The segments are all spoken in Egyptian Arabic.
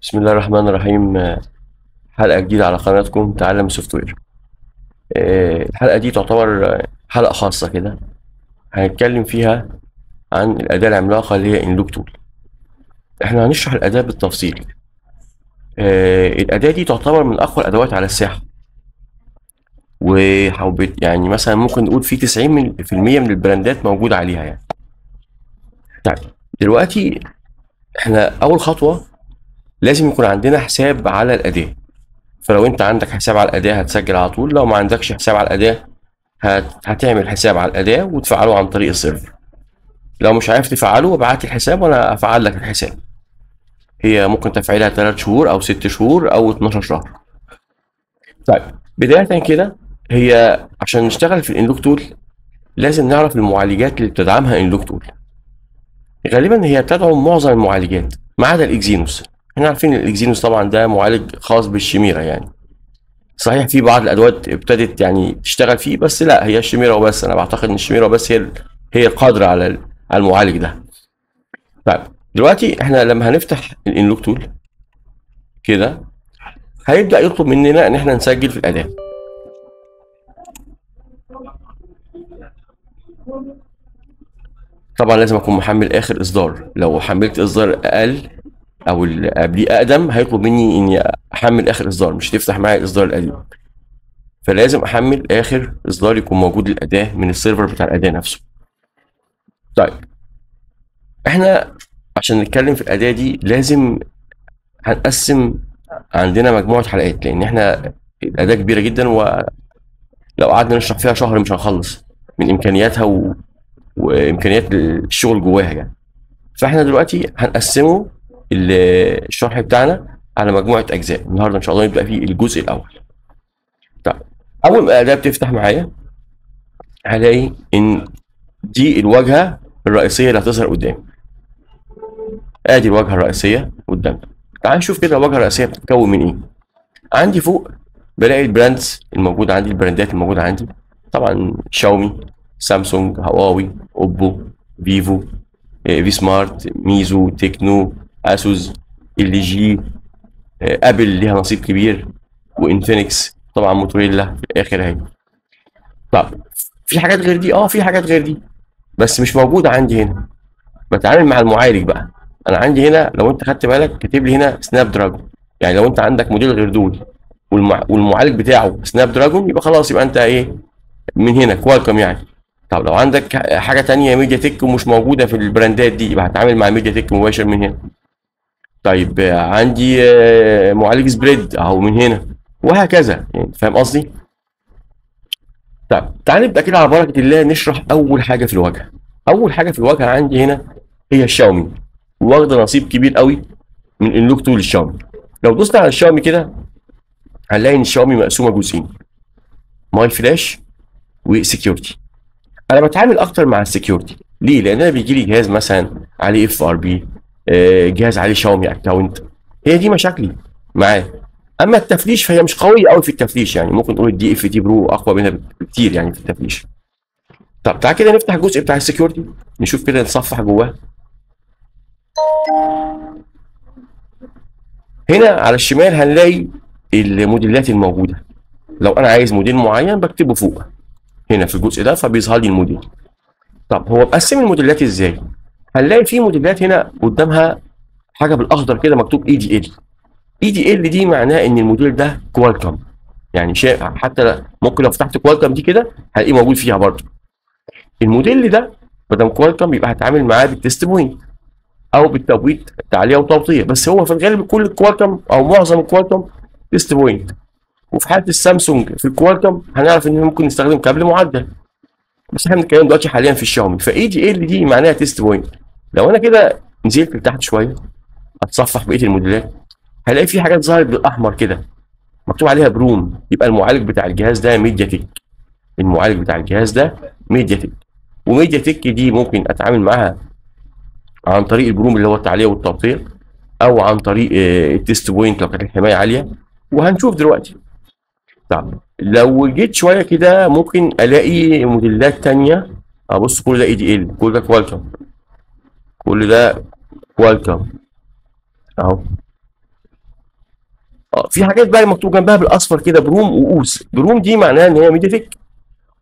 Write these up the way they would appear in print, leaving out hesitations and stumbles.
بسم الله الرحمن الرحيم. حلقة جديدة على قناتكم تعلم software. الحلقة دي تعتبر حلقة خاصة كده، هنتكلم فيها عن الأداة العملاقة اللي هي Unlock Tool. احنا هنشرح الأداة بالتفصيل. الأداة دي تعتبر من أقوى الأدوات على الساحة، وحبيت يعني مثلا ممكن نقول في 90% من البراندات موجودة عليها يعني. طيب دلوقتي احنا أول خطوة لازم يكون عندنا حساب على الأداة. فلو انت عندك حساب على الأداة هتسجل على طول، لو ما عندكش حساب على الأداة هتعمل حساب على الأداة وتفعله عن طريق ال server. لو مش عارف تفعله ابعت لي الحساب وانا افعل لك الحساب. هي ممكن تفعيلها 3 شهور او 6 شهور او 12 شهر. طيب بداية كده، هي عشان نشتغل في ال Unlock Tool لازم نعرف المعالجات اللي بتدعمها Unlock Tool. غالبا هي بتدعم معظم المعالجات ما عدا ال Exynos. احنا عارفين ال Exynos طبعا ده معالج خاص بال Chimera يعني. صحيح في بعض الادوات ابتدت يعني تشتغل فيه، بس لا، هي ال Chimera وبس. انا بعتقد ان ال Chimera وبس هي القادره على المعالج ده. طيب دلوقتي احنا لما هنفتح ال Unlock Tool كده هيبدا يطلب مننا ان احنا نسجل في الاداة. طبعا لازم اكون محمل اخر اصدار. لو حملت اصدار اقل او اللي قبليه اقدم هيطلب مني اني احمل اخر اصدار، مش تفتح معايا الاصدار القديم. فلازم احمل اخر اصدار يكون موجود للاداه من ال server بتاع الاداة نفسه. طيب احنا عشان نتكلم في الاداة دي لازم هنقسم عندنا مجموعة حلقات، لان احنا الاداة كبيرة جدا ولو قعدنا نشرح فيها شهر مش هنخلص من امكانياتها وامكانيات الشغل جواها يعني. فاحنا دلوقتي هنقسمه الشرح بتاعنا على مجموعة اجزاء. النهارده ان شاء الله نبدا فيه الجزء الاول. طيب اول ما الاداة بتفتح معايا هلاقي ان دي الواجهة الرئيسية اللي هتظهر قدامي. ادي الواجهة الرئيسية قدامنا. تعال نشوف كده الواجهة الرئيسية بتتكون من ايه. عندي فوق بلاقي ال brands الموجودة عندي، البراندات الموجودة عندي، طبعا شاومي، سامسونج، هواوي، اوبو، فيفو، Vsmart، ميزو، تكنو، اسوس، LG، ابل ليها نصيب كبير، وانفينكس، طبعا موتوريلا في الاخر اهي. طب في حاجات غير دي؟ في حاجات غير دي بس مش موجودة عندي هنا. بتعامل مع المعالج بقى. انا عندي هنا لو انت خدت بالك كاتب لي هنا Snapdragon، يعني لو انت عندك موديل غير دول والمعالج بتاعه Snapdragon يبقى خلاص، يبقى انت ايه من هنا Qualcomm يعني. طب لو عندك حاجة تانية MediaTek ومش موجودة في البراندات دي يبقى هتعامل مع MediaTek مباشر من هنا. طيب عندي معالج Spread اهو من هنا، وهكذا يعني، فاهم قصدي؟ طيب تعال نبدا كده على بركة الله نشرح اول حاجة في الواجهة. اول حاجة في الواجهة عندي هنا هي الشاومي، واخده نصيب كبير قوي من Unlock Tool الشاومي. لو دوسنا على الشاومي كده هنلاقي ان الشاومي مقسومة جزئين، My Flash و security. انا بتعامل اكتر مع ال security، ليه؟ لان انا بيجي لي جهاز مثلا عليه FRP، جهاز عليه شاومي account، هي دي مشاكلي معاه. اما التفليش فهي مش قوية قوي في التفليش، يعني ممكن نقول ال DFT Pro اقوى منها بكتير يعني في التفليش. طب تعال كده نفتح الجزء بتاع ال security، نشوف كده نصفح جواه. هنا على الشمال هنلاقي الموديلات الموجودة. لو انا عايز موديل معين بكتبه فوق هنا في الجزء ده فبيظهر لي الموديل. طب هو مقسم الموديلات ازاي؟ هنلاقي في موديلات هنا قدامها حاجة بالاخضر كده مكتوب EDL. EDL دي معناه ان الموديل ده Qualcomm، يعني حتى ممكن لو فتحت Qualcomm دي كده هلاقيه موجود فيها برضه. الموديل ده ما دام Qualcomm يبقى هتعامل معاه بال test point او بالتبويت تعليه وتوطيه، بس هو في الغالب كل ال Qualcomm او معظم ال Qualcomm test point. وفي حاله السامسونج في ال Qualcomm هنعرف ان ممكن نستخدم كابل معدل، بس احنا بنتكلم دلوقتي حاليا في الشاومي. ف EDL دي معناها test point. لو انا كده نزلت لتحت شوية اتصفح بقية الموديلات هلاقي في حاجات ظهرت بالاحمر كده مكتوب عليها PROM، يبقى المعالج بتاع الجهاز ده MediaTek. المعالج بتاع الجهاز ده MediaTek، و MediaTek دي ممكن اتعامل معاها عن طريق ال PROM اللي هو التعليه والتوطيه، او عن طريق ال test point لو كانت الحماية عالية، وهنشوف دلوقتي. طب لو جيت شوية كده ممكن الاقي موديلات تانية. ابص كل ده EDL، كل ده Qualcomm، كل ده Qualcomm اهو. في حاجات بقى مكتوب جنبها بالاصفر كده PROM و OS. PROM دي معناها ان هي MediaTek،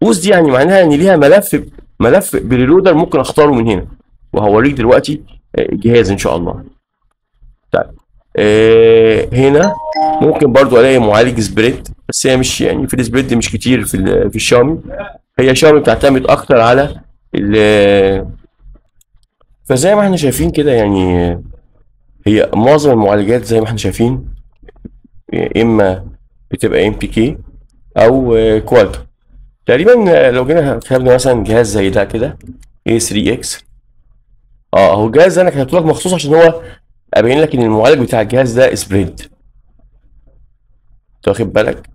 OS دي يعني معناها ان ليها ملف preloader ممكن اختاره من هنا، وهوريك دلوقتي جهاز ان شاء الله. طيب هنا ممكن برضو الاقي معالج Spread، بس هي مش يعني في ال Spread مش كتير في الشاومي. هي شاومي بتعتمد اكتر على ال، فزي ما احنا شايفين كده يعني هي معظم المعالجات زي ما احنا شايفين اما بتبقى MTK او Qualcomm تقريبا. لو جينا كتبنا مثلا جهاز زي ده كده A3X، اهو الجهاز ده انا كتبته لك مخصوص عشان هو ابين لك ان المعالج بتاع الجهاز ده Spread، انت واخد بالك؟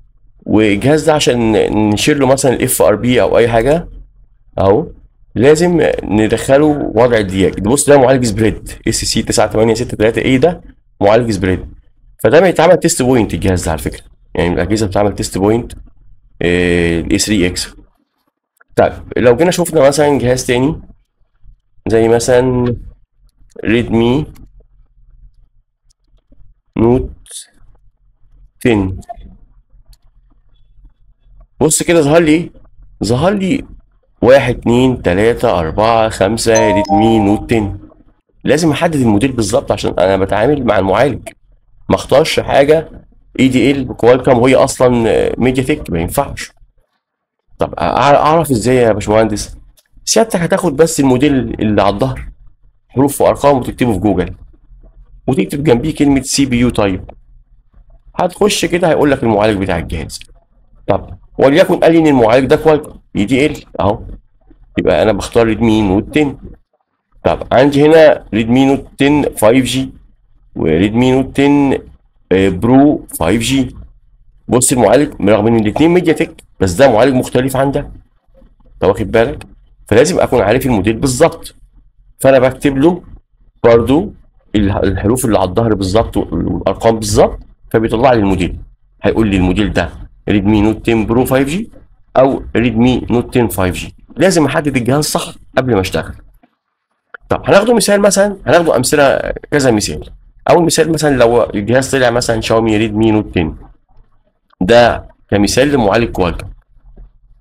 والجهاز ده عشان نشيل له مثلا ال FRP او اي حاجة اهو لازم ندخله وضع ال diag. بص ده معالج Spread SC 9863 A، ده معالج Spread، فده بيتعمل test point الجهاز ده على فكرة، يعني الاجهزة بتعمل test point ال A3X. طيب لو جينا شفنا مثلا جهاز تاني زي مثلا Redmi Note 10، بص كده ظهر لي ايه؟ ظهر لي 1 2 3 4 5 Redmi Note 10. لازم احدد الموديل بالظبط عشان انا بتعامل مع المعالج، ما اختارش حاجة EDL Qualcomm وهي اصلا MediaTek، ما ينفعش. طب اعرف ازاي يا باشمهندس؟ سيادتك هتاخد بس الموديل اللي على الظهر حروف وارقام وتكتبه في جوجل، وتكتب جنبيه كلمة CPU type، هتخش كده هيقول لك المعالج بتاع الجهاز. طب وليكن قال لي ان المعالج ده Qualcomm EDL اهو، يبقى انا بختار Redmi Note 10. طب عندي هنا Redmi Note 10 5G و Redmi Note 10 Pro 5G. بص المعالج رغم ان الاثنين MediaTek بس ده معالج مختلف عن ده، انت واخد بالك؟ فلازم اكون عارف الموديل بالظبط، فانا بكتب له برضو الحروف اللي على الظهر بالظبط والارقام بالظبط، فبيطلع لي الموديل. هيقول لي الموديل ده Redmi Note 10 Pro 5G او Redmi Note 10 5G. لازم احدد الجهاز صح قبل ما اشتغل. طب هناخده مثال مثلا، هناخده امثلة كذا مثال. اول مثال مثلا لو الجهاز طلع مثلا Xiaomi Redmi Note 10، ده كمثال لمعالج Qualcomm.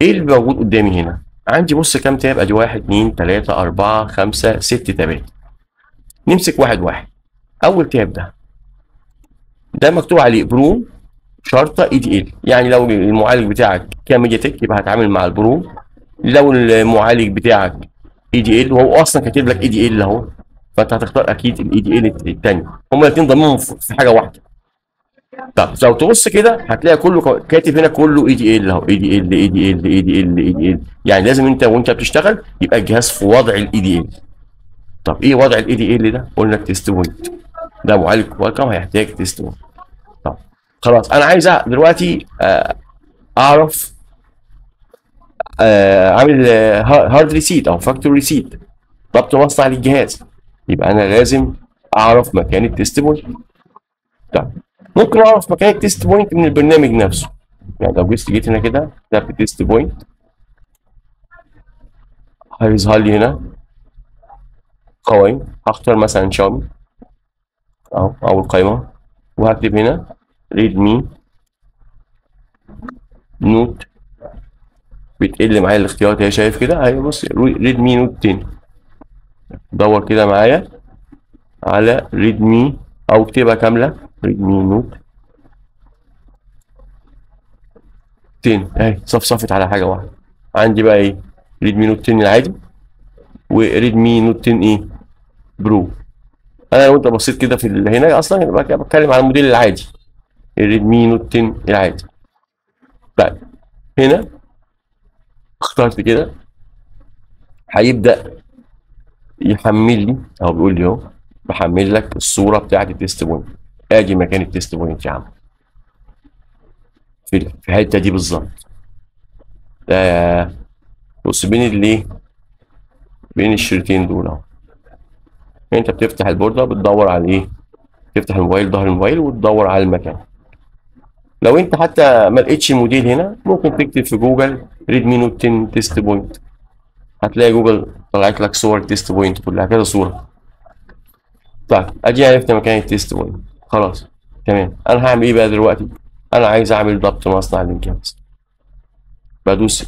ايه اللي موجود قدامي هنا؟ عندي بص كام tab، ادي 1 2 3 4 5 6 تابات. نمسك واحد واحد. اول tab ده مكتوب عليه PROM شرطه EDL، يعني لو المعالج بتاعك كان MediaTek يبقى هتعامل مع ال PROM، لو المعالج بتاعك EDL وهو اصلا كاتب لك EDL اهو، فانت هتختار اكيد ال EDL الثاني، هما الاثنين ضمنهم في حاجة واحدة. طب لو تبص كده هتلاقي كله كاتب هنا كله اي دي ال اهو، اي دي ال اي دي ال اي دي ال اي دي ال، يعني لازم انت وانت بتشتغل يبقى الجهاز في وضع ال EDL. طب ايه وضع ال EDL ده؟ قلنا ال test point، ده معالج Qualcomm هيحتاج test point. طب خلاص انا عايز دلوقتي اعرف عامل hard reset او factory reset، ضبط مصنع للجهاز، يبقى انا لازم اعرف مكان ال test point. طب ممكن اعرف مكان ال test point من البرنامج نفسه، يعني لو جيت هنا كده كتبت test point هيظهر لي هنا قوائم، هختار مثلا شاومي اهو اول قائمة، وهكتب هنا Redmi Note، بتقل معايا الاختيارات اهي، شايف كده اهي، بص Redmi Note 10، دور كده معايا على Redmi او اكتبها كاملة Redmi Note 10 اهي، صفصفت على حاجة واحدة. عندي بقى ايه؟ Redmi Note 10 العادي و Redmi Note 10 ايه Pro. انا لو انت بصيت كده في هنا اصلا يبقى بتكلم على الموديل العادي ال Redmi Note 10 العادي. طيب هنا اخترت كده هيبدأ يحمل لي اهو، بيقول لي اهو بحمل لك الصورة بتاعت ال test point. ادي مكان ال test point يا عم في الحتة دي بالظبط. ده بص بين الايه، بين الشريطين دول اهو. انت بتفتح البورده بتدور على ايه، تفتح الموبايل ظهر الموبايل وتدور على المكان. لو انت حتى ما لقيتش الموديل هنا ممكن تكتب في جوجل Redmi Note 10 test point، هتلاقي جوجل طلعت لك صور test point كلها كذا صوره. طيب ادي عرفنا مكان ال test point خلاص. تمام. انا هعمل ايه بقى دلوقتي؟ انا عايز اعمل ضبط مصنع للجهاز، بدوس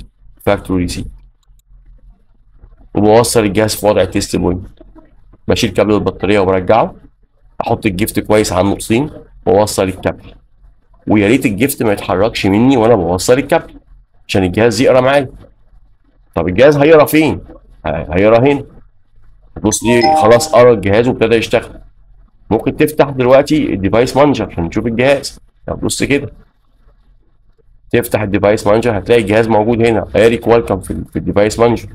factory reset وبوصل الجهاز في وضع test point، بشيل كابل البطارية وبرجعه، احط الجفت كويس على النقطتين واوصل الكابل، ويا ريت الجفت ما يتحركش مني وانا بوصل الكابل عشان الجهاز يقرا معايا. طب الجهاز هيقرا فين؟ هيقرا هنا. بص دي خلاص قرا الجهاز وابتدى يشتغل. ممكن تفتح دلوقتي ال device manager عشان تشوف الجهاز. طب بص كده، تفتح ال device manager هتلاقي الجهاز موجود هنا، قاري Qualcomm في ال device manager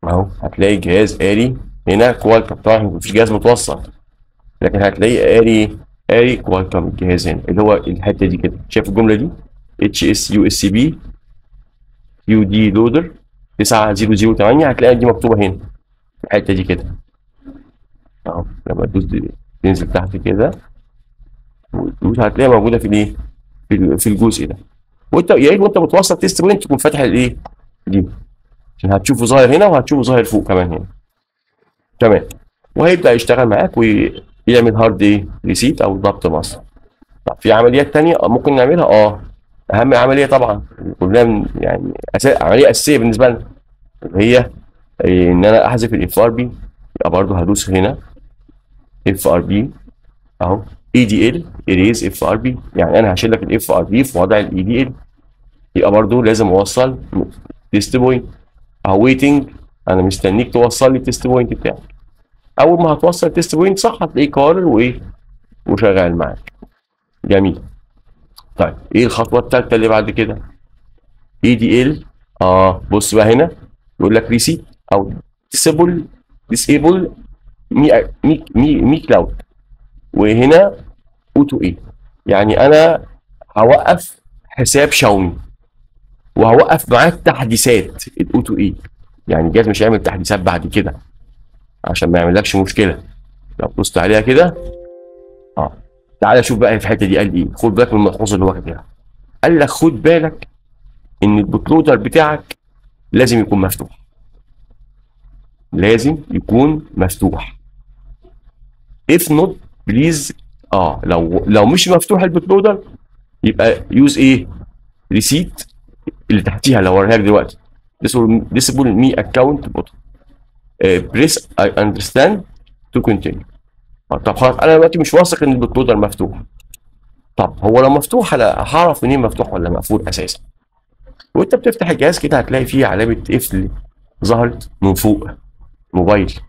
اهو، هتلاقي الجهاز قاري هنا Qualcomm. طبعا مفيش جهاز متوصل، لكن هتلاقيه قاري Qualcomm الجهاز هنا اللي هو الحتة دي كده. شايف الجملة دي؟ اتش اس يو اس بي كيو دي لودر 9008، هتلاقيها دي مكتوبة هنا الحتة دي كده اهو. لما تدوس تنزل تحت كده وتدوس هتلاقيها موجودة في الايه؟ في الجزء ده. وانت يا ريت وانت بتوصل test point تكون فاتح الايه؟ دي، عشان هتشوفه ظاهر هنا وهتشوفه ظاهر فوق كمان هنا. تمام. وهيبدا يشتغل معاك ويعمل hard ايه؟ reset او ضبط مصنع. طب في عمليات ثانية ممكن نعملها؟ اهم عملية طبعا كلها يعني عملية اساسية بالنسبة لنا هي ان انا احذف ال FRP. يبقى برضه هدوس هنا FRP اهو، EDL erase FRP، يعني انا هشيل لك ال FRP في وضع ال EDL. يبقى برضه لازم اوصل test point اهو، waiting، انا مستنيك توصل لي ال test point بتاعك. اول ما هتوصل test point صح هتلاقيه قارر وايه؟ وشغال معاك. جميل. طيب ايه الخطوة الثالثة اللي بعد كده؟ EDL. بص بقى هنا يقول لك reset او disable Mi Mi Mi Mi Cloud، وهنا OTA، يعني انا هوقف حساب شاومي وهوقف معاه التحديثات ال OTA، يعني الجهاز مش هيعمل تحديثات بعد كده عشان ما يعملكش مشكلة. لو دوست عليها كده تعالى شوف بقى في الحتة دي قال ايه. خد بالك من الملحوظة اللي هو كاتبها، قال لك خد بالك ان ال bootloader بتاعك لازم يكون مفتوح، لازم يكون مفتوح. if not please، لو مش مفتوح ال bootloader يبقى use ايه؟ reset اللي تحتيها اللي هوريها لك دلوقتي، disable Mi account button، press I understand to continue. طب خلاص انا دلوقتي مش واثق ان ال bootloader مفتوح. طب هو لو مفتوح انا هعرف منين مفتوح ولا مقفول اساسا؟ وانت بتفتح الجهاز كده هتلاقي فيه علامة قفل ظهرت من فوق موبايل.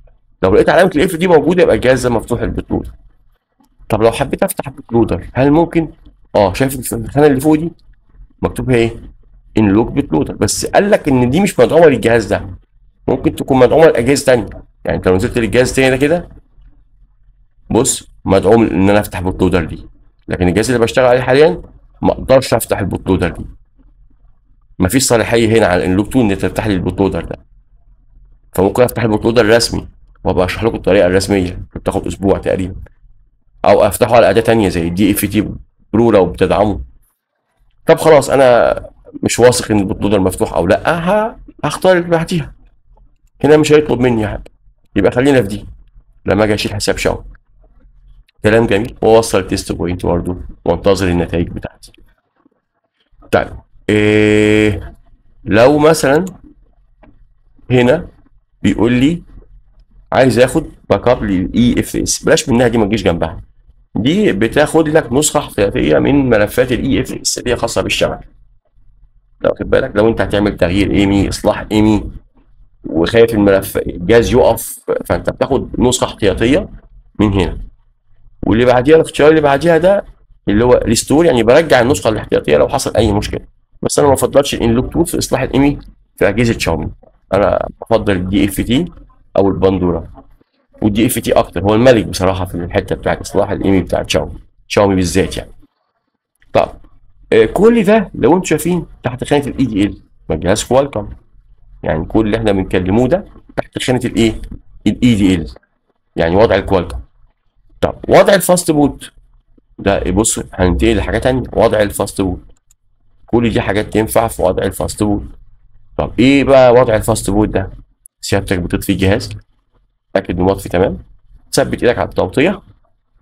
لو لقيت علامة القفل دي موجودة يبقى الجهاز ده مفتوح ال bootloader. طب لو حبيت افتح ال bootloader هل ممكن؟ شايف الخانة اللي فوق دي مكتوب ايه؟ unlock bootloader، بس قال لك ان دي مش مدعومة للجهاز ده، ممكن تكون مدعومة لاجهزة ثانية. يعني انت لو نزلت للجهاز الثاني ده كده بص مدعوم ان انا افتح bootloader دي، لكن الجهاز اللي بشتغل عليه حاليا ما اقدرش افتح ال bootloader دي، مفيش صلاحية هنا على ال unlock tool ان تفتح لي ال bootloader ده. فممكن افتح ال bootloader الرسمي وابقى اشرح لكم الطريقة الرسمية، بتاخد اسبوع تقريبا، او افتحه على اداه ثانية زي ال DFT Pro لو بتدعمه. طب خلاص انا مش واثق ان ال bootloader مفتوح او لا، هختار اللي بعديها. هنا مش هيطلب مني حاجة، يبقى خلينا في دي لما اجي اشيل حساب شاومي. كلام جميل. واوصل test point برضه وانتظر النتائج بتاعتي. طيب إيه لو مثلا هنا بيقول لي عايز اخد backup لل EFS، بلاش منها دي، ما تجيش جنبها دي، بتاخد لك نسخه احتياطيه من ملفات ال EFS اللي هي خاصة بالشبكه. لو خد بالك لو انت هتعمل تغيير IMEI، اصلاح IMEI، وخايف الملف الجهاز يقف، فانت بتاخد نسخه احتياطيه من هنا. واللي بعديها الاختيار اللي بعديها ده اللي هو restore، يعني برجع النسخة الاحتياطيه لو حصل اي مشكلة. بس انا ما بفضلش ال unlock tool في اصلاح ال IMEI في اجهزة شاومي، انا بفضل ال DFT او الباندورا، وال DFT اكتر، هو الملك بصراحة في الحتة بتاعت اصلاح ال IMEI بتاعت شاومي، شاومي بالذات يعني. طب كل ده لو انتم شايفين تحت خانه ال EDL، ما جهاز Qualcomm، يعني كل اللي احنا بنكلموه ده تحت خانه الايه؟ ال EDL، يعني وضع ال Qualcomm. طب وضع ال fastboot ده، بص هننتقل لحاجة ثانية، وضع ال fastboot، كل دي حاجات تنفع في وضع ال fastboot. طب ايه بقى وضع ال fastboot ده؟ سيادتك بتطفي الجهاز، تاكد انه مطفي تمام، ثبت ايدك على التوطيه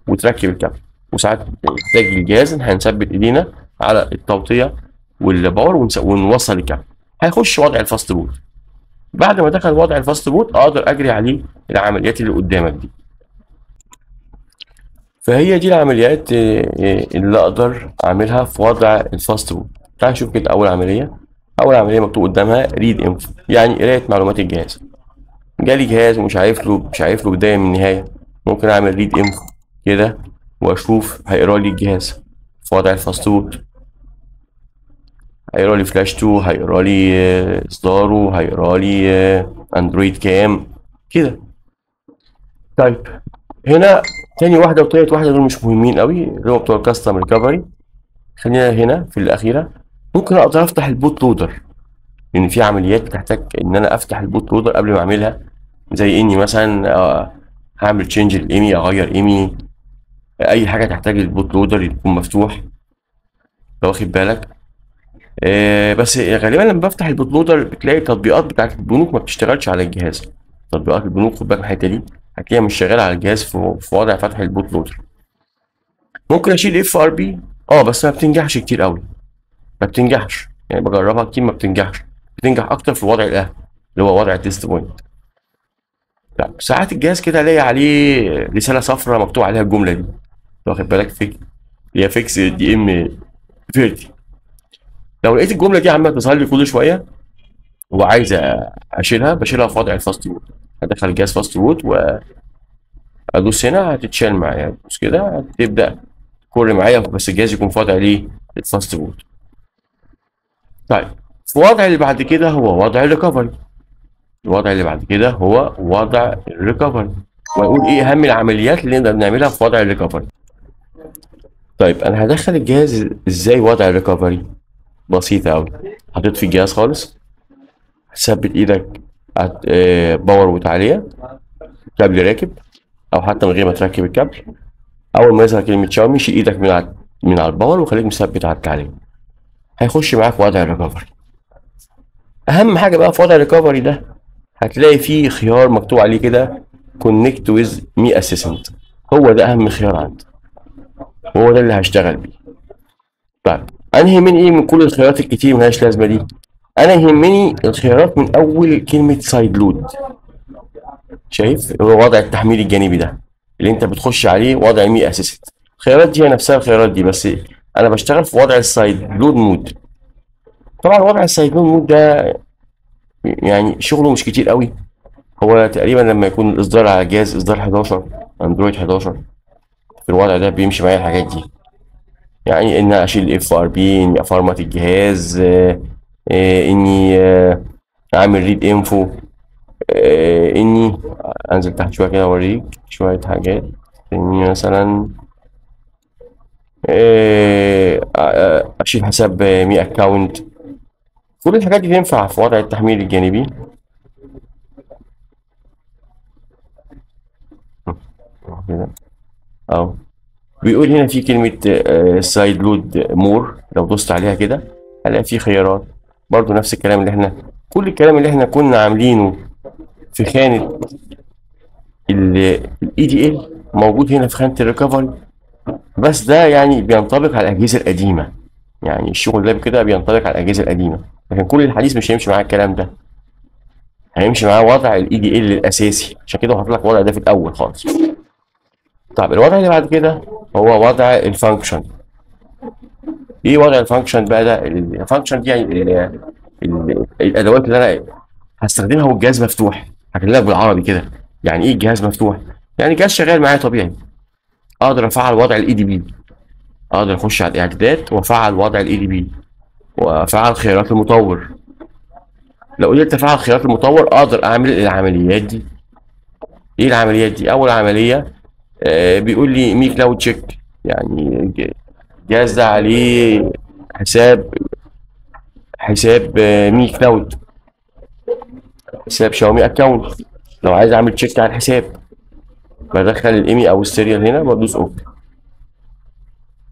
وتركب الكابل. وساعات نحتاج الجهاز هنثبت ايدينا على التوطيه وال power ونوصل الكابل. هيخش وضع ال fast boot. بعد ما دخل وضع ال fast boot اقدر اجري عليه العمليات اللي قدامك دي. فهي دي العمليات اللي اقدر اعملها في وضع ال fast boot. تعال نشوف كده اول عملية. اول عملية مكتوب قدامها read info، يعني قرايه معلومات الجهاز. جالي جهاز ومش عارف له، مش عارف له بداية من نهاية، ممكن اعمل read info كده واشوف هيقرا لي الجهاز في وضع ال fast boot. هيقرا لي فلاشته، هيقرا لي اصداره، هيقرا لي اندرويد كام كده. طيب هنا تاني واحدة وتالت واحدة دول مش مهمين قوي، اللي هو بتوع ال custom recovery. خلينا هنا في الاخيرة. ممكن اقدر افتح ال boot loader، لان في عمليات بتحتاج ان انا افتح ال boot loader قبل ما اعملها، زي اني مثلا هعمل change ال IMEI، اغير IMEI، اي حاجة تحتاج ال boot loader يكون مفتوح لو واخد بالك. بس غالبا لما بفتح ال boot loader بتلاقي التطبيقات بتاعت البنوك ما بتشتغلش على الجهاز. تطبيقات البنوك خد بالك من الحتة دي، هتلاقيها مش شغالة على الجهاز في وضع فتح ال boot loader. ممكن اشيل FRP، بس ما بتنجحش كتير قوي، ما بتنجحش يعني، بجربها كتير ما بتنجحش. بتنجح اكتر في الوضع الاهم اللي هو وضع ال test point. طيب ساعات الجهاز كده الاقي عليه رسالة صفراء مكتوب عليها الجملة دي، واخد بالك، fix اللي هي fix DM 30. لو لقيت الجملة دي عماله تظهر لي كل شوية وعايز اشيلها، بشيلها في وضع ال fast boot. هدخل الجهاز fast boot وادوس هنا هتتشال معايا، ادوس كده هتبدا تكر معايا، بس الجهاز يكون في وضع ليه ال fast boot. طيب في الوضع اللي بعد كده هو وضع ال recovery. الوضع اللي بعد كده هو وضع ال recovery، وهنقول ايه اهم العمليات اللي نقدر نعملها في وضع ال recovery. طيب انا هدخل الجهاز ازاي وضع ال recovery؟ بسيطة اوي، هتطفي الجهاز خالص، هتثبت ايدك power وتعلية، كابل راكب او حتى من غير ما تركب الكابل. اول ما يظهر كلمة شاومي شيل ايدك من على ال power وخليك مثبت على التعلية، هيخش معاك وضع ال recovery. اهم حاجة بقى في وضع ال recovery ده هتلاقي فيه خيار مكتوب عليه كده connect with Mi Assistant، هو ده اهم خيار عندي، وهو ده اللي هشتغل بيه. طيب انا يهمني ايه من كل الخيارات الكتير ملهاش لازمه دي؟ انا يهمني الخيارات من اول كلمة side load. شايف هو وضع التحميل الجانبي ده اللي انت بتخش عليه وضع Mi Assistant. الخيارات دي هي نفسها الخيارات دي، بس انا بشتغل في وضع ال side load mode. طبعا وضع ال side load mode ده يعني شغله مش كتير قوي، هو تقريبا لما يكون الاصدار على جهاز اصدار 11 اندرويد 11 في الوضع ده بيمشي معايا الحاجات دي، يعني ان اشيل FRP، اني افرمت الجهاز، اني اعمل read info، اني انزل تحت شوية كده اوريك شوية حاجات، اني مثلا اشيل حساب Mi account. كل الحاجات دي تنفع في وضع التحميل الجانبي. كده اهو بيقول هنا في كلمة side load more، لو دوست عليها كده هلاقي في خيارات برضو نفس الكلام اللي احنا كل الكلام اللي احنا كنا عاملينه في خانة ال EDL موجود هنا في خانة ال recovery، بس ده يعني بينطبق على الأجهزة القديمة، يعني الشغل ده كده بينطبق على الأجهزة القديمة، لكن كل الحديث مش هيمشي معاه الكلام ده، هيمشي معاه وضع ال EDL الأساسي، عشان كده هحط لك الوضع ده في الأول خالص. طب الوضع اللي بعد كده هو وضع ال function. ايه وضع ال function بقى ده؟ ال function دي يعني الادوات اللي انا هستخدمها والجهاز مفتوح. هكلمك بالعربي كده، يعني ايه الجهاز مفتوح؟ يعني الجهاز شغال معايا طبيعي، اقدر افعل وضع ال ADB، اقدر اخش على الاعدادات وافعل وضع ال ADB وافعل خيارات المطور. لو قدرت افعل خيارات المطور اقدر اعمل العمليات دي. ايه العمليات دي؟ اول عملية بيقول لي Mi Cloud check، يعني الجهاز ده عليه حساب Mi Cloud، حساب شاومي account. لو عايز اعمل check على الحساب بدخل ال IMEI او ال serial هنا وادوس OK.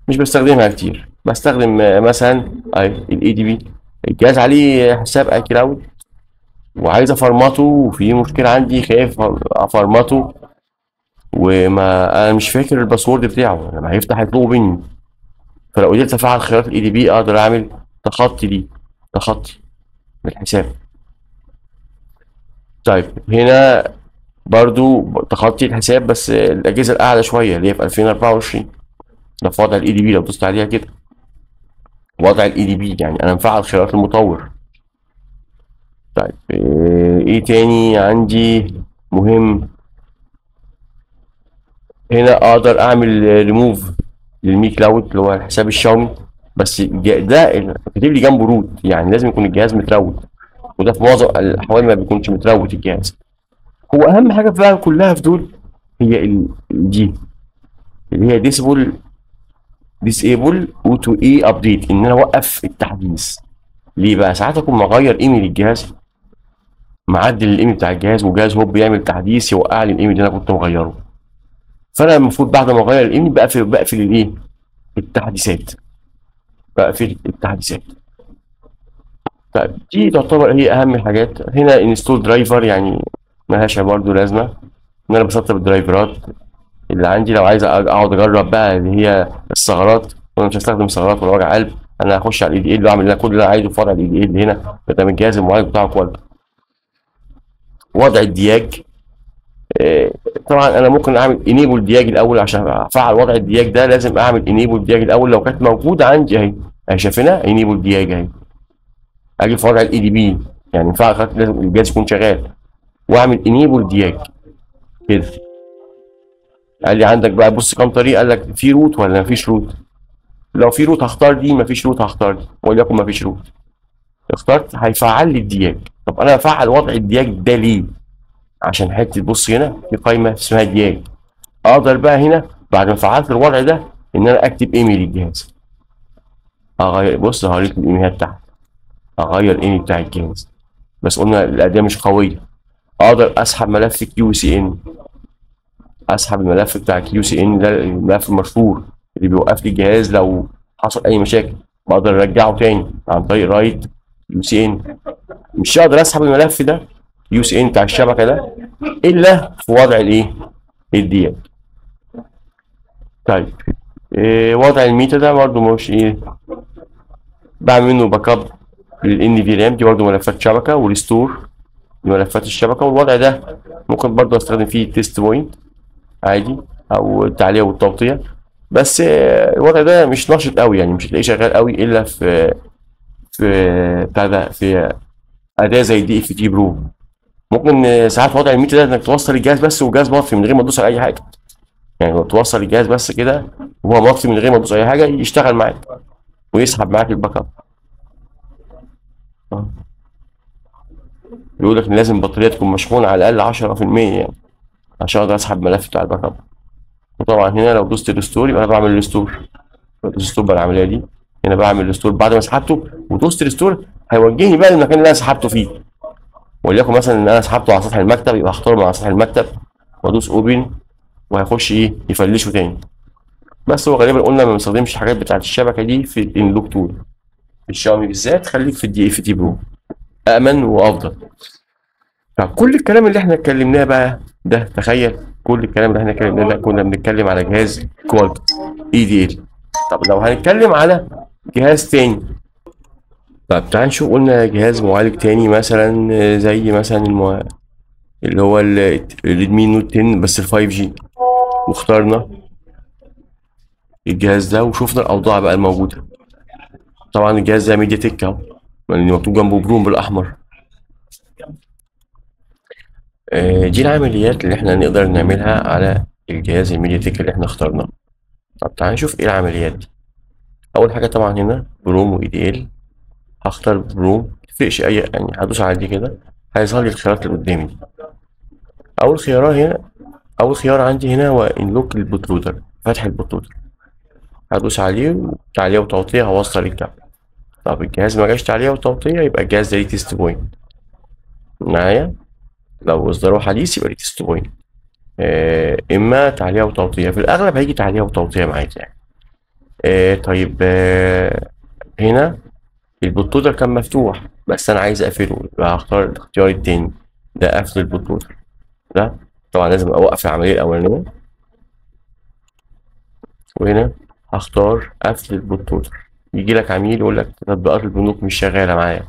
مش بستخدمها كتير، بستخدم مثلا ال ADB، الجهاز عليه حساب iCloud وعايز افرمته وفي مشكلة عندي خايف افرمته، وما انا مش فاكر ال password بتاعه، لما هيفتح هيطلبه مني. فلو قدرت افعل خيارات ال ADB اقدر اعمل تخطي ليه، تخطي بالحساب. طيب هنا برضو تخطي الحساب بس الاجهزة الاعلى شوية اللي هي في 2024، ده في وضع ال ADB. لو دوست عليها كده وضع ال ADB يعني انا مفعل خيارات المطور. طيب ايه تاني عندي مهم؟ هنا اقدر اعمل ريموف للمي كلاود اللي هو حساب الشاومي، بس ده كاتب لي جنبه root، يعني لازم يكون الجهاز متروت، وده في معظم الاحوال ما بيكونش متروت الجهاز. هو اهم حاجة بقى كلها في دول هي دي اللي هي disable OTA update، ان انا اوقف التحديث. ليه بقى؟ ساعات اكون مغير IMEI للجهاز، معدل ال IMEI بتاع الجهاز، والجهاز هو بيعمل تحديث يوقع لي ال IMEI اللي انا كنت مغيرة. فانا المفروض بعد ما اغير ال IMEI بقفل الايه؟ التحديثات. بقفل التحديثات. طيب دي تعتبر هي اهم الحاجات. هنا install driver يعني ملهاش برضه لازمه، ان انا بسطب الدرايفرات اللي عندي. لو عايز اقعد اجرب بقى اللي هي الثغرات، وانا مش هستخدم ثغرات ولا وجع قلب، انا هخش على ال EDL واعمل كل اللي انا عايزه في وضع ال EDL هنا، ده من الجهاز المعالج بتاعه quality. وضع ال DYAG، طبعا انا ممكن اعمل enable DYAG الاول عشان افعل وضع ال DYAG ده، لازم اعمل enable DYAG الاول. لو كانت موجودة عندي اهي، اهي شايفينها enable DYAG اهي. اجي في وضع ال ADB يعني ينفع لازم الجهاز يكون شغال، واعمل enable DYAG كده. قال لي عندك بقى بص كام طريقه، قال لك في root ولا مفيش root؟ لو في root هختار دي، مفيش root هختار دي، وليكن مفيش root. اخترت هيفعل لي ال DYAG. طب انا افعل وضع ال DYAG ده ليه؟ عشان حتة بص هنا في قايمة اسمها DYAG، اقدر بقى هنا بعد ما فعلت الوضع ده ان انا اكتب IMEI للجهاز. اغير، بص هوريك ال IMEI تحت، اغير ال IMEI بتاع الجهاز، بس قلنا الاداة مش قوية. اقدر اسحب ملف QCN، اسحب الملف بتاع QCN ده الملف المشهور اللي بيوقف لي الجهاز لو حصل اي مشاكل، بقدر ارجعه تاني عن طريق write UCN. مش هقدر اسحب الملف ده UCN بتاع الشبكة ده الا في وضع الايه؟ ال DYAG. طيب إيه وضع ال META ده برده مش ايه، بعمل منه backup لل NVRAM، دي برده ملفات شبكة، و restore لملفات الشبكة. والوضع ده ممكن برده استخدم فيه test point عادي او التعليه والتوطيه، بس الوضع ده مش نشط قوي، يعني مش هتلاقيه شغال قوي الا في بتاع ده، في اداه زي DFT Pro. ممكن ساعات وضع ال META ده انك توصل الجهاز بس والجهاز مطفي من غير ما تدوس على اي حاجة، يعني لو توصل الجهاز بس كده وهو مطفي من غير ما تدوس اي حاجة يشتغل معاك ويسحب معاك ال backup. بيقول لك ان لازم البطارية تكون مشحونه على الاقل 10% يعني عشان اقدر اسحب ملف بتاع ال backup. وطبعا هنا لو دوست restore يبقى انا بعمل restore، دوست stop العملية دي، هنا بعمل restore بعد ما سحبته ودوست restore هيوجهني بقى للمكان اللي انا سحبته فيه، وليكن مثلا ان انا سحبته على سطح المكتب يبقى هختاره من على سطح المكتب وادوس open وهيخش ايه يفلشه تاني. بس هو غالبا قلنا ما بنستخدمش الحاجات بتاعت الشبكة دي في ال unlock tool في الشاومي بالذات، خليك في ال DFT Pro امن وافضل. طب كل الكلام اللي احنا اتكلمناه بقى ده، تخيل كل الكلام اللي احنا اتكلمناه ده كنا بنتكلم على جهاز Qualcomm EDL. طب لو هنتكلم على جهاز تاني، طب تعال نشوف قلنا جهاز معالج تاني مثلا زي مثلا اللي هو ال Redmi Note 10 بس ال 5G، واخترنا الجهاز ده وشوفنا الاوضاع بقى الموجودة. طبعا الجهاز ده MediaTek اهو، اللي مكتوب جنبه PROM بالاحمر. دي العمليات اللي احنا نقدر نعملها على الجهاز ال MediaTek اللي احنا اخترناه. طب تعال نشوف ايه العمليات دي. اول حاجة طبعا هنا PROM و EDL، هختار PROM، متفرقش اي يعني، هدوس على دي كده هيظهر لي الخيارات اللي قدامي دي. اول خيار هنا، اول خيار عندي هنا هو unlock ال bootloader، فتح ال bootloader، هدوس عليه وتعليه وتوطيه هوصل الكابل. طب الجهاز ما جاش تعليه وتوطيه يبقى الجهاز ده ليه test point معايا، لو اصداره حديث يبقى ليه test point، اما تعليه وتوطيه، في الاغلب هيجي تعليه وتوطيه معاك يعني. طيب هنا ال bootloader كان مفتوح بس انا عايز اقفله، يبقى هختار الاختيار التاني ده، قفل ال bootloader ده. طبعا لازم اوقف العملية الاولانية. وهنا هختار قفل ال bootloader. يجي لك عميل يقول لك تطبيقات البنوك مش شغالة معايا،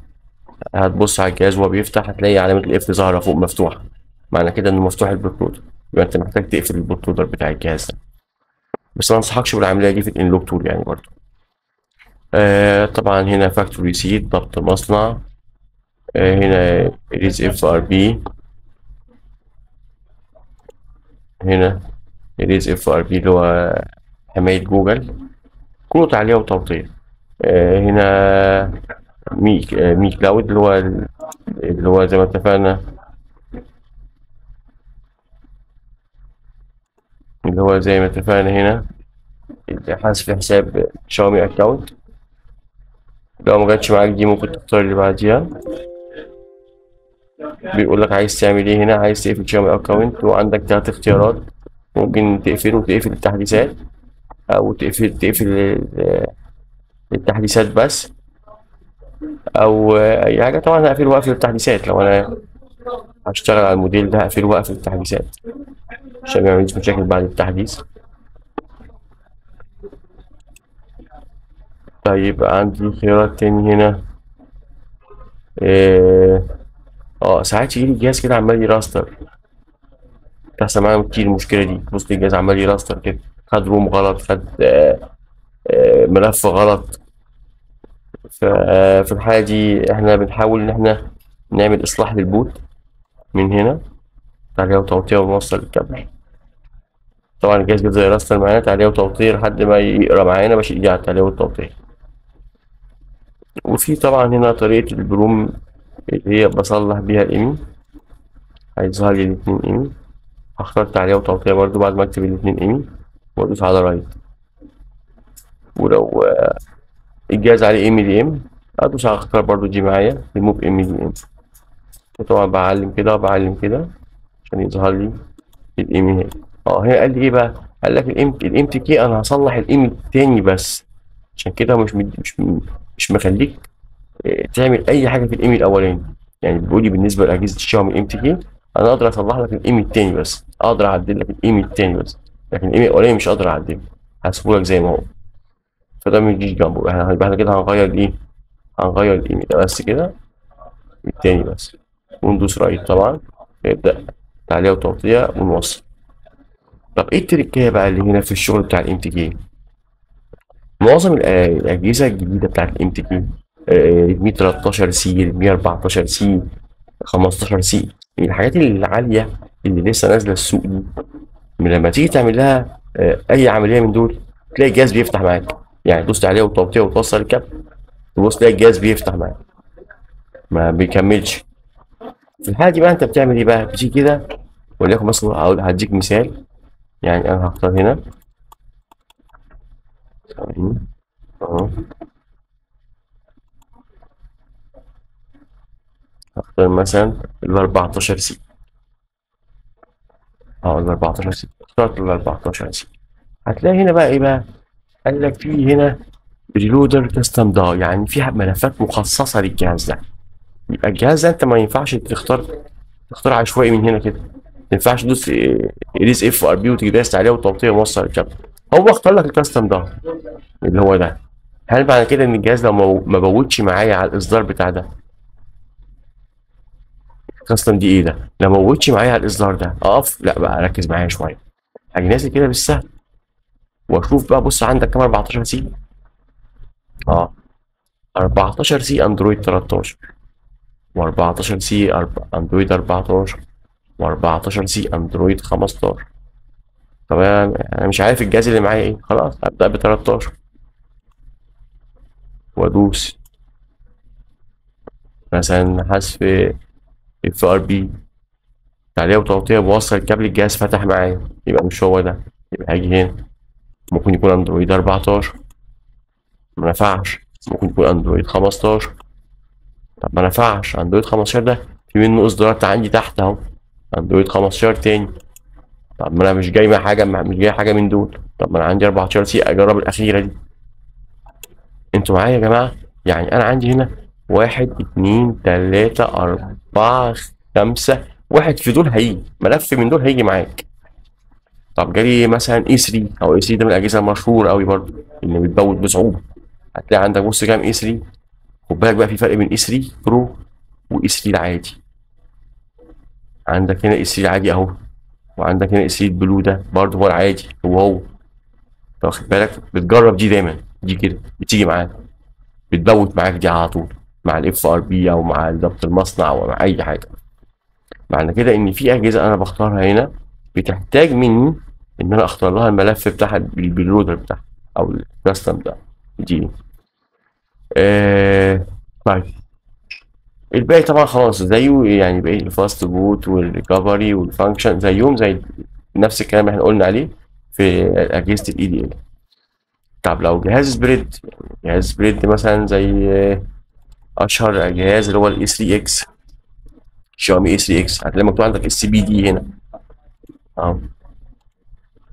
هتبص على الجهاز وهو بيفتح هتلاقي علامة القفل ظاهره فوق مفتوحة، معنى كده انه مفتوح ال bootloader، يبقى انت محتاج تقفل ال bootloader بتاع الجهاز ده. بس ما انصحكش بالعملية دي في ال unlock tool يعني برضو. طبعا هنا factory reset، ضبط مصنع. هنا erase FRP، هنا erase FRP اللي هو حماية جوجل، كله تعليق وتوطيع. هنا Mi Cloud اللي هو زي ما اتفقنا، هنا حذف حساب شاومي account. لو ما جاتش معاك دي ممكن تختار اللي بعديها. بيقول لك عايز تعمل ايه هنا، عايز تقفل شاومي account، وعندك 3 اختيارات، ممكن تقفله وتقفل التحديثات، او تقفل التحديثات بس، او اي حاجة. طبعا هقفل واقفل التحديثات، لو انا هشتغل على الموديل ده هقفل واقفل التحديثات عشان ما يعملش مشاكل بعد التحديث. طيب عندي خيارات تاني هنا. ساعات يجيلي الجهاز كده عمال ي restart، بتحصل معايا كتير المشكلة دي. بص الجهاز عمال ي restart كده، خد ROM غلط، خد ملف غلط. ففي الحالة دي احنا بنحاول ان احنا نعمل اصلاح لل boot من هنا، تعليق وتوطيع ونوصل الكابل. طبعا الجهاز بيفضل ي restart معانا تعليق وتوطيع لحد ما يقرا معانا، ماشي ايدي على التعليق والتوطيع. وفي طبعا هنا طريقة ال PROM اللي هي بصلح بيها ال IMEI، هيظهر لي الاتنين IMEI. هختار تعليق وتوطيع برضو بعد ما اكتب الاتنين IMEI وادوس على write. ولو الجهاز عليه MDM ادوس على اختار برضو دي معايا ريموف ام دي ام. وطبعا بعلم كده وبعلم كده عشان يظهر لي ال IMEI هنا. هنا قال لي ايه بقى؟ قال لك ال MTK انا هصلح ال IMEI التاني بس، عشان كده مش مخليك تعمل اي حاجة في ال IMEI الاولاني. يعني بيقول لي بالنسبة لاجهزة الشاومي MTK انا اقدر اصلح لك ال IMEI التاني بس، اقدر اعدل لك ال IMEI التاني بس، لكن ال IMEI الاولاني مش اقدر اعدله، هسيبه لك زي ما هو. فده ما يجيش جنبه. احنا كده هنغير الايه؟ هنغير ال IMEI ده بس كده، التاني بس، وندوس write. طبعا يبدا تعليق وتوطيع ونوصل. طب ايه التركية بقى اللي هنا في الشغل بتاع ال MTK؟ معظم الاجهزة الجديدة بتاعت ال MTK Mi 13 C، Mi 14 C، 15 C، الحاجات العالية اللي لسه نازله السوق دي، من لما تيجي تعمل لها اي عملية من دول تلاقي الجهاز بيفتح معاك. يعني دوست عليه وتوطيع وتوصل الكابل، تبص تلاقي الجهاز بيفتح معاك ما بيكملش. في الحالة دي بقى انت بتعمل ايه بقى؟ بتيجي كده، وليكن مثلا هديك مثال، يعني انا هختار هنا اهو، هختار مثلا ال 14 C، ال 14 C، اخترت ال 14 C. هتلاقي هنا بقى ايه بقى؟ قال لك في هنا preloader custom ده، يعني في ملفات مخصصة للجهاز ده. يبقى الجهاز ده انت ما ينفعش تختار عشوائي من هنا كده، ما ينفعش تدوس erase FRP وتيجي دايس عليه وتوطيه وموصل الكابل. هو اختار لك ال custom ده اللي هو ده. هل معنى كده ان الجهاز لو ما boot ش معايا على الاصدار بتاع ده، ال custom دي ايه ده؟ لو ما boot ش معايا على الاصدار ده اقف؟ لا بقى ركز معايا شوية، هاجي نازل كده بالسهل واشوف بقى. بص عندك كام 14 C؟ 14 C اندرويد 13، و14 C اندرويد 14، و14 C اندرويد 15. طب انا مش عارف الجهاز اللي معايا ايه، خلاص ابدا ب 13 وادوس مثلا حذف FRP، تعليق وتوطيع، بوصل الكابل، الجهاز فتح معايا، يبقى مش هو ده، يبقى هاجي هنا ممكن يكون اندرويد 14، ما نفعش، ممكن يكون اندرويد 15، طب ما نفعش اندرويد 15 ده في منه اصدارات عندي تحت اهو، اندرويد 15 تاني. طب ما انا مش جاي مع حاجة، مش جاي حاجة من دول. طب ما انا عندي 14 C، اجرب الاخيرة دي. انتوا معايا يا جماعة؟ يعني انا عندي هنا 1 2 3 4 5، واحد في دول هيجي، ملف من دول هيجي معاك. طب جالي مثلا A3، او A3 ده من الاجهزة المشهورة قوي برضو اللي بت boot بصعوبة. هتلاقي عندك بص كام A3. خد بالك بقى في فرق بين A3 Pro و A3 العادي. عندك هنا A3 العادي اهو، وعندك هنا A3 ال blue ده برضه هو العادي، هو هو. انت واخد بالك؟ بتجرب دي دايما، دي كده بتيجي معاك، بت boot معاك دي على طول مع ال FRP او مع ضبط المصنع او مع اي حاجة. معنى كده ان في اجهزة انا بختارها هنا بتحتاج مني ان انا اختار لها الملف بتاعها باللودر بتاعها او ال custom بتاعها دي. طيب الباقي طبعا خلاص زيه، يعني باقي ال fastboot وال recovery وال function زيهم زي نفس الكلام اللي احنا قلنا عليه في اجهزة ال EDL. طب لو جهاز spread، جهاز spread مثلا زي اشهر جهاز اللي هو ال A3 X، شاومي A3 X، هتلاقي مكتوب عندك SPD هنا اهو.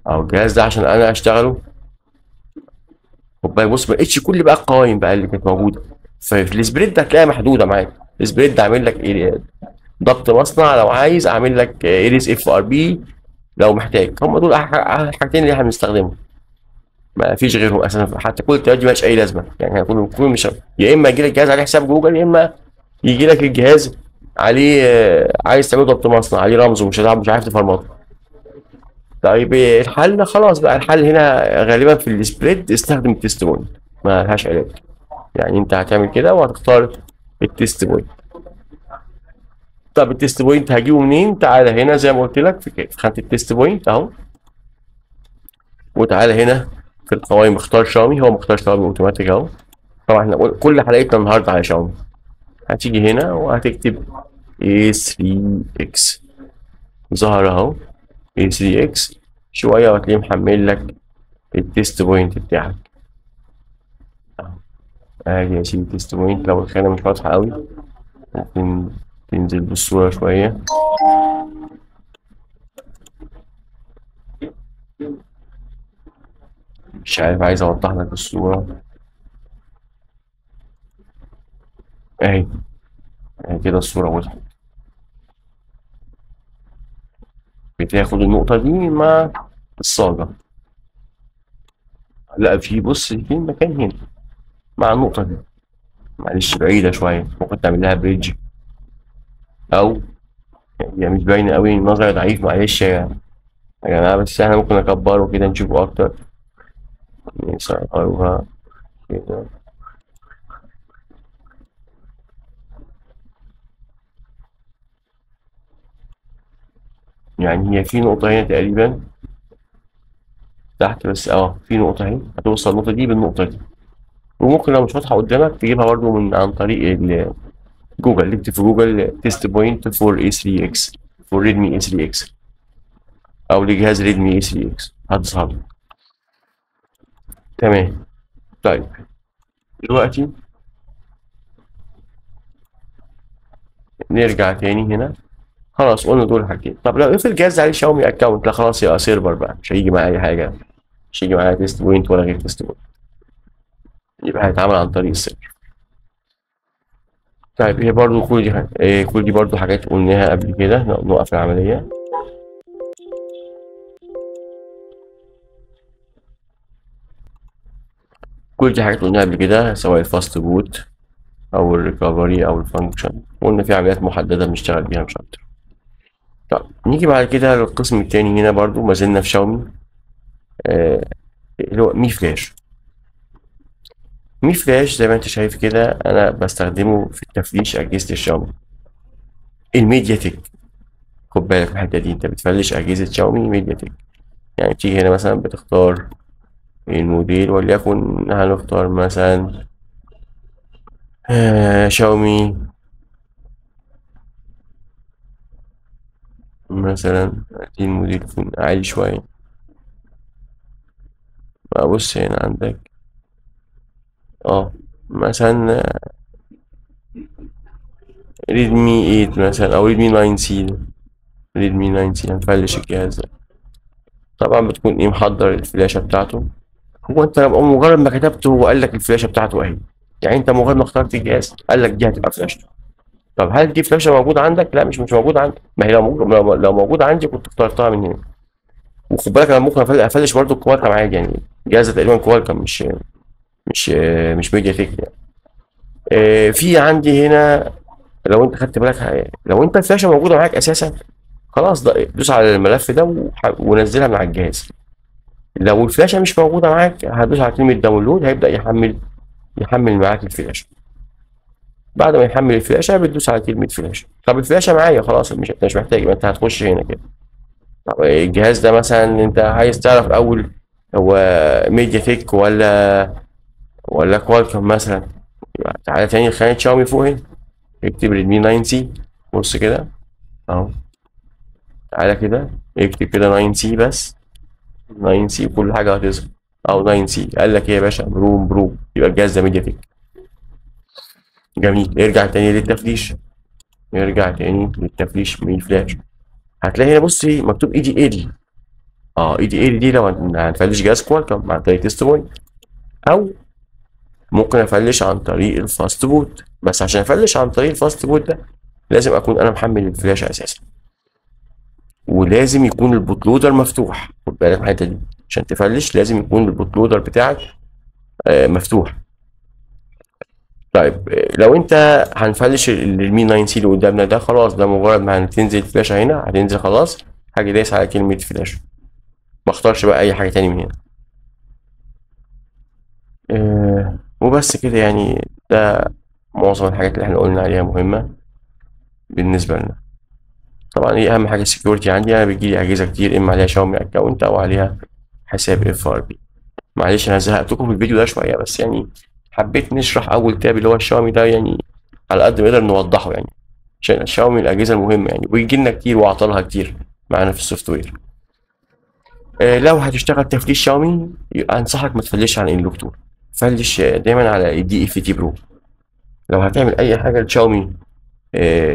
اهو الجهاز ده عشان انا اشتغله، خد بالك بص ما لقيتش كل بقى القوائم بقى اللي كانت موجودة ففي ال spread هتلاقيها محدودة معاك. ال spread عامل لك ايه؟ ضبط مصنع لو عايز، اعمل لك erase FRP لو محتاج. هم دول الحاجتين اللي احنا بنستخدمهم، ما فيش غيرهم اساسا. حتى كل التبادل دي مالهاش اي لازمه، يعني كل مش يا اما يجي لك جهاز عليه حساب جوجل، يا اما يجي لك الجهاز عليه عايز تعمل ضبط مصنع عليه رمز ومش مش عارف تفرمطه. طيب الحل خلاص بقى، الحل هنا غالبا في ال spread استخدم ال test point، ما لهاش علاج. يعني انت هتعمل كده وهتختار ال test point. طب ال test point هجيبه منين؟ تعالى هنا زي ما قلت لك في خانه ال test point اهو، وتعالى هنا في القوائم اختار شاومي، هو مختار شاومي اوتوماتيك اهو. طبعا احنا كل حلقتنا النهارده على شاومي. هتيجي هنا وهتكتب A3X، ظهر اهو A3X. شوية وهتلاقيه محمل لك ال test point بتاعك اهو. ادي يا سيدي ال test point. لو الخانة مش واضحة قوي ممكن تنزل بالصورة شوية. مش عارف، عايز اوضح لك الصورة اهي، اهي كده الصورة وضحت. بتاخد النقطة دي مع الصاجة، لا في بص في مكان هنا مع النقطة دي، معلش بعيدة شوية، ممكن تعمل لها bridge أو يعني مش باينة أوي، النظر ضعيف معلش يا جماعة، بس احنا ممكن نكبره كده نشوفه أكتر، نصغروها كده. يعني هي في نقطة هنا تقريبا تحت بس، في نقطة اهي هتوصل النقطة دي بالنقطة دي. وممكن لو مش واضحة قدامك تجيبها برضو من عن طريق جوجل، اكتب في جوجل test point for A3X for Redmi A3X أو لجهاز Redmi A3X هتظهر لك. تمام. طيب دلوقتي نرجع تاني هنا، خلاص قلنا دول حاجتين. طب لو افرض الجهاز عليه شاومي account، لا خلاص يبقى server بقى، مش هيجي معايا اي حاجة، مش هيجي معايا test point ولا غير test point، يبقى هيتعامل عن طريق ال server. طيب هي برضو كل دي حاجة. كل دي برضو حاجات قلناها قبل كده. نوقف العملية. كل دي حاجات قلناها قبل كده، سواء ال fastboot او ال recovery او ال function، قلنا في عمليات محددة بنشتغل بيها مش اكتر. طب نيجي بعد كده للقسم التاني. هنا برضو ما زلنا في شاومي، اللي هو Mi Flash. Mi Flash زي ما انت شايف كده انا بستخدمه في التفليش اجهزة الشاومي ال MediaTek. خد بالك من الحتة دي، انت بتفلش اجهزة شاومي MediaTek. يعني تيجي هنا مثلا بتختار الموديل، وليكن هنختار مثلا شاومي مثلا، عايزين الموديل يكون عالي شوية. بص هنا عندك مثلا Redmi 8 مثلا او Redmi 9C. Redmi 9C هنفلش الجهاز ده. طبعا بتكون ايه محضر الفلاشة بتاعته. هو انت مجرد ما كتبته هو قال لك الفلاشة بتاعته اهي، يعني انت مجرد ما اخترت الجهاز قال لك دي هتبقى فلاشته. طب هل دي فلاشة موجودة عندك؟ لا مش موجودة عندك. ما هي لو موجودة عندي كنت اخترتها من هنا. وخد بالك انا ممكن افلش برضه Qualcomm عادي يعني، جهاز تقريبا Qualcomm مش MediaTek يعني. في عندي هنا لو انت خدت بالك، لو انت الفلاشه موجودة معاك اساسا خلاص دوس على الملف ده ونزلها من على الجهاز. لو الفلاشه مش موجودة معاك هتدوس على كلمة download، هيبدا يحمل معاك الفلاشه. بعد ما يحمل الفلاشه بتدوس على كلمة فلاشه. طب الفلاشه معايا خلاص، مش محتاج، يبقى انت هتخش هنا كده. طب الجهاز ده مثلا انت عايز تعرف اول هو MediaTek ولا Qualcomm مثلا، يبقى تعالى تاني خانه شاومي فوق هنا، اكتب Redmi 9C، بص كده اهو، تعالى كده اكتب كده 9C بس، 9C كل حاجة هتظهر، او 9C. قال لك ايه يا باشا؟ ROM Pro، يبقى الجهاز ده MediaTek. جميل. ارجع تاني للتفليش، نرجع تاني للتفليش من الفلاش. هتلاقي هنا بص ايه مكتوب EDL. EDL دي لو هنفلش جهاز Qualcomm عن طريق test point، او ممكن افلش عن طريق ال fastboot. بس عشان افلش عن طريق ال fastboot ده لازم اكون انا محمل الفلاشه اساسا، ولازم يكون ال bootloader مفتوح. خد بالك من الحتة دي، عشان تفلش لازم يكون ال bootloader بتاعك مفتوح. طيب لو انت هنفلش ال Mi 9C اللي قدامنا ده، خلاص ده مجرد ما هتنزل الفلاشه هنا هتنزل خلاص، هاجي دايس على كلمة فلاشه، ما اختارش بقى اي حاجة تاني من هنا. وبس كده يعني، ده معظم الحاجات اللي احنا قلنا عليها مهمة بالنسبة لنا. طبعا ايه اهم حاجة ال security عندي، انا بيجيلي اجهزة كتير اما عليها شاومي account او عليها حساب FRP. معلش انا زهقتكم في الفيديو ده شوية، بس يعني حبيت نشرح اول tab اللي هو الشاومي ده، يعني على قد ما نقدر نوضحه يعني، عشان الشاومي الاجهزة المهمة يعني، ويجي لنا كتير وعطلها كتير معانا في ال software. لو هتشتغل تفليش شاومي انصحك ما تفلش على unlock tool، فلش دايما على DFT Pro. لو هتعمل اي حاجة لشاومي،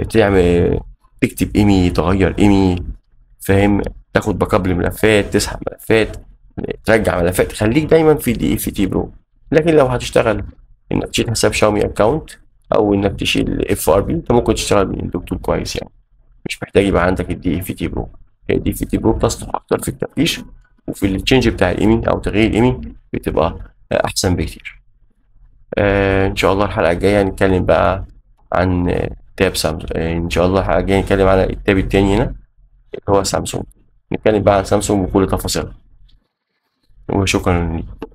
تعمل تكتب IMEI، تغير IMEI، فاهم، تاخد backup لملفات، تسحب ملفات، ترجع ملفات، خليك دايما في DFT Pro. لكن لو هتشتغل انك تشيل حساب شاومي account او انك تشيل FRP، انت ممكن تشتغل من unlock tool كويس يعني، مش محتاج يبقى عندك ال DFT Pro. هي ال DFT Pro بتصلح اكتر في التفليش وفي ال change بتاع ال IMEI او تغيير ال IMEI بتبقى احسن بكتير. ان شاء الله الحلقة الجاية هنتكلم بقى عن tab سامسونج. ان شاء الله الحلقة الجاية نتكلم على ال tab التاني هنا اللي هو سامسونج، نتكلم بقى عن سامسونج بكل تفاصيلها. وشكرا لكم.